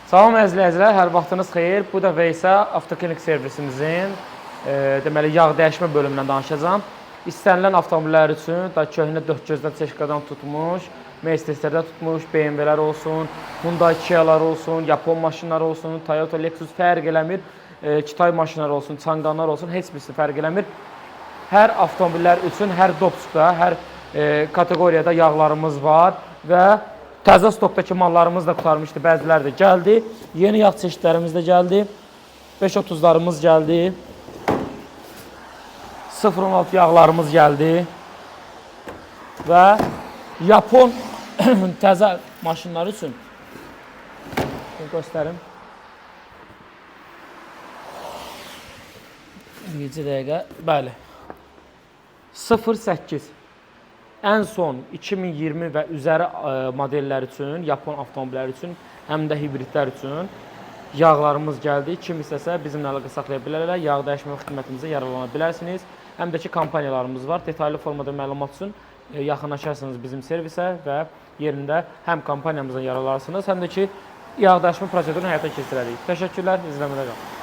Salam əziz izləyicilər, hər vaxtınız xeyir. Bu dəfə isə Avtoklinik servisimizin deməli yağ dəyişmə bölümündən danışacağam. İstənilən avtomobillər üçün, da köhnə dörd gözdən çeşkadan tutmuş, Mercedes-lərdən tutmuş, BMW-lər olsun, Hyundai Kia-lar olsun, Yapon maşınları olsun, Toyota, Lexus fərq eləmir. Kitay maşınları olsun, Changanlar olsun, heç birisi fərq eləmir. Hər avtomobillər üçün, hər dopsda, hər kateqoriyada yağlarımız var və təzə stokdakı mallarımız da qurtarmışdı. Bəziləri də gəldi. Yeni yağ çeşidlərimiz də gəldi. 5.30-larımız gəldi. 0.16 yağlarımız gəldi. Və Yapon təzə maşınları üçün göstərim. Bircə dəqiqə. Bəli. 0.8 Ən son 2020 və üzəri modellər üçün, Yapon avtomobilləri üçün, həm də hibridlər üçün yağlarımız gəldi. Kim istəsə bizimlə əlaqə saxlaya bilərlər. Yağ dəyişmə xidmətimizə yararlana bilərsiniz. Həm də ki kampaniyalarımız var. Detallı formada məlumat üçün yaxınlaşarsınız bizim servisə və yerində həm kampaniyamızdan yararlanarsınız, həm də ki yağ dəyişmə prosedurunu həyata keçirərik. Təşəkkürlər, izləmədə qalın.